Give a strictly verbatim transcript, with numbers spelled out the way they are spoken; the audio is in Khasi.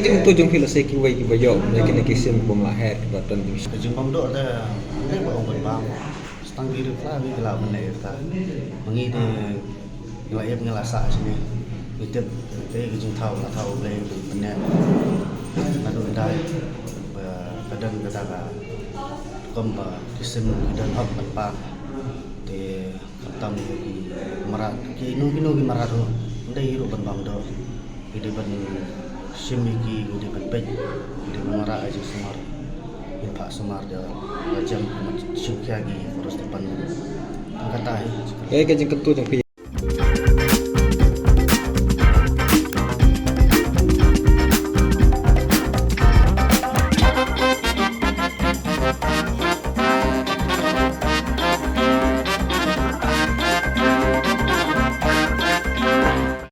ka jingkyntu jong phi lehse kiwei kiba ïoh ne kine ki sim kiba ym lah her kiba don ki. Ka jingbam doh te, te ba ong ban bam. Tang ki ri pla ki la ban leh ta. Ma ngi te ngi la ïap ngi la sah shane. Ngi tip te ka jingthaw la thaw Blei ban pyneh. Naduh dai ba ka don kata ka kum ba ki sim ki don hok ban pang. Te khamtam ki mrad, kino kino ki mrad ruh, ym dei hi ruh ban bam doh. Ki dei ban shim ïa ki, ki dei ban peit, ki dei ban wanrah ïa jingsumar. Kin phah sumar da la jem, kin shim khia ki, chorus te pan. Tang kata hi. Ïa ka jingkyntu jong phi.